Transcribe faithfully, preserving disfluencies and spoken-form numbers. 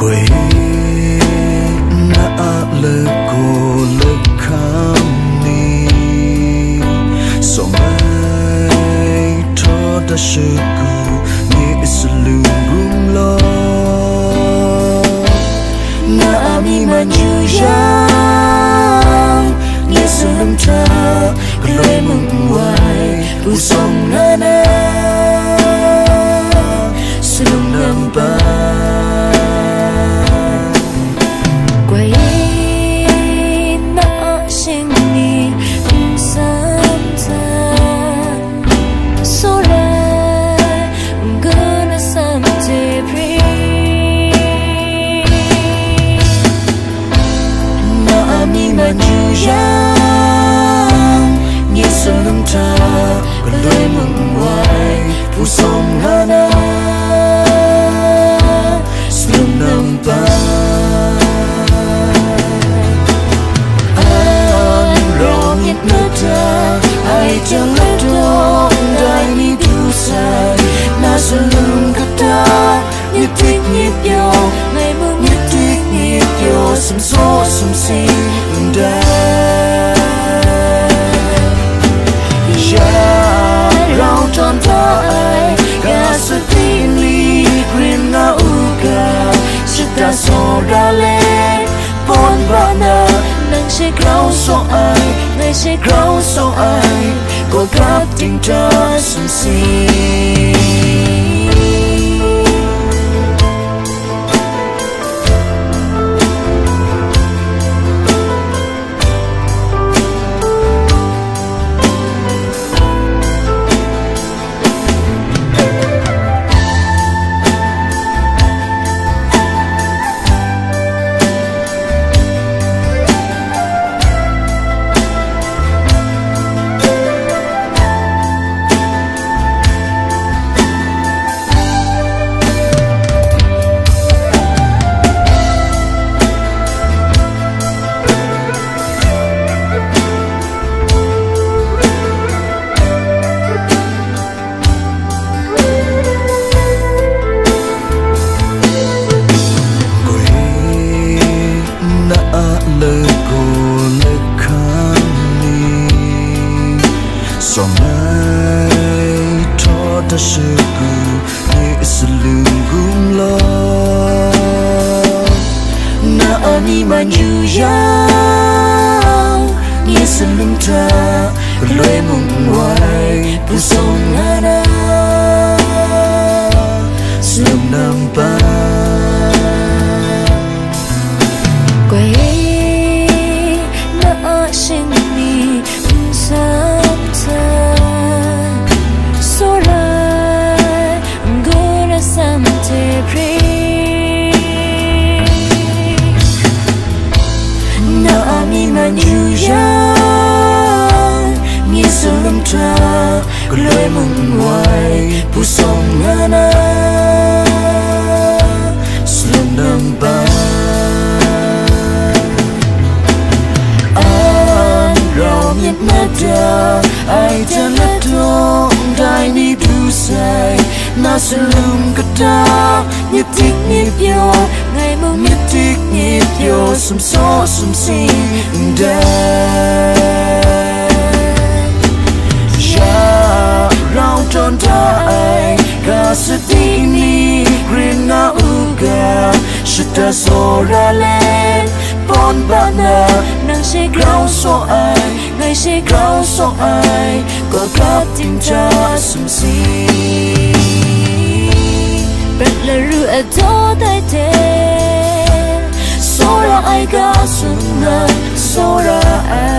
Woi, na a lako lahkam ni, sawm ai htaw ta shagu, nye salung gumlaw. Na a mi man yu yang, nye salum hta, galoi mung n wai, pu sawng nga na, salum nambat. Kwai na a shing ni n sam ta, so rai, n gun a sam te pri. Na a mi man yu yang, nye salum hta, galoi mung n wai, pu sawng nga na, salum nambat. An rawng myit na ta, ai jang ladaw ndai ni du sai, na salum kata, myit dik myit pyaw, ngai mung myit dik myit pyaw, sumsaw sumsing ndai. Ya rau tawn ta ai, ga sadi ni grin nga u ga, shata sora le, pawn ba na, nang she grau saw ai, ngai she grau saw ai, gaw grap ting ta sumsing. Goi na a lagaw lahkam ni, sawm ai htaw ta shagu, nye salung gumlaw. Na a mi man yu yang, nye salum hta, galoi mung n wai, pu sawng nga na, salum nambat. Goi na a shing ni n sam ta, so rai, n gun a sam te pri. Na a mi man yu yang, nye salum hta, galoi mung n wai, pu sawng nga na, salum nambat. An rawng myit na ta, ai jan ladaw ndai ni du sai, na salum kata, myit dik myit pyaw, ngai mung myit dik myit pyaw, sumsaw sumsing ndai. Ya rau tawn ta ai, ga sadi ni grin nga u ga, shata sora le, pawn ba na, nang she grau saw ai, ngai she grau saw ai, gaw grap ting hta sumsing. Prat laru a daw dai hte, sora ai ga sung na, sora ai.